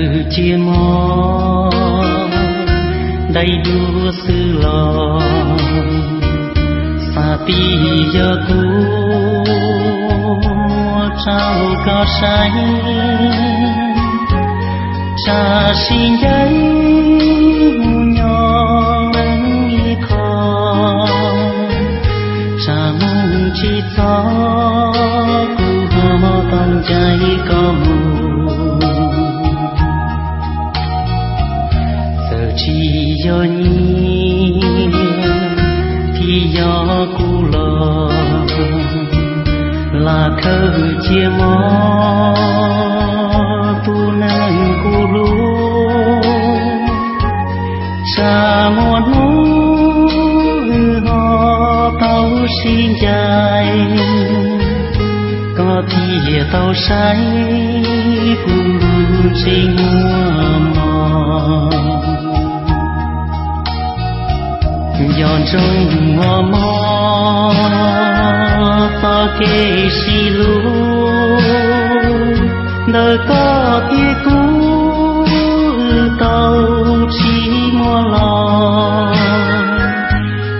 Cia mob dai duab xwb los, xav tias yog kuv muab rau koj saib, tsam sim ncaim mus nyob ib qho, tsam mus tsis txog kuv ho tau ncaim koj mus. Txawm tsis yog nyias thiaj yog kuv los, lam khaws cia mob tus neeg kuv hlub. Tsam muaj hnub wb ho tau sib ncaim, koj thiaj tau saib kuv lub ntsej muag mos. Nco ntsoov ua mob txoj kev sib hlub, ntawm koj thiab kuv wb tau tsis muaj los,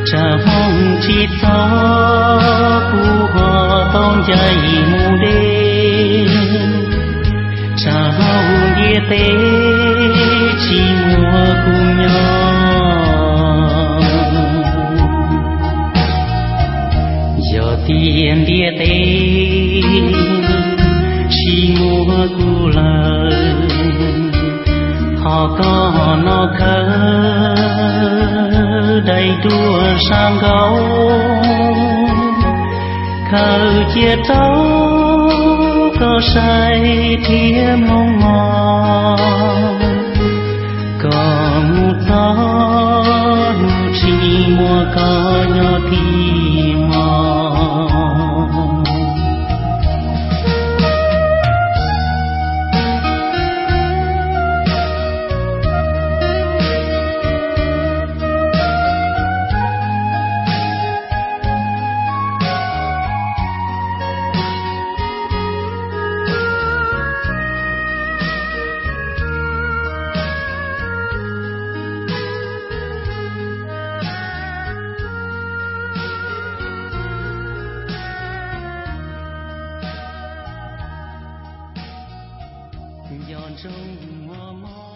tsam hmoov tsis txog kuv ho tau ncaim mus deb, tsam hauv ntiaj teb tsis muaj kuv nyob. Yog tias ntiaj teb tsis muaj kuv lawm, thov koj noj khawb dai duab sab nkaum, khaws cia rau koj saib thiab mloog mog, kom mus txog hnub tsis muaj koj nyob thiab mog. Nco ntsoov ua mob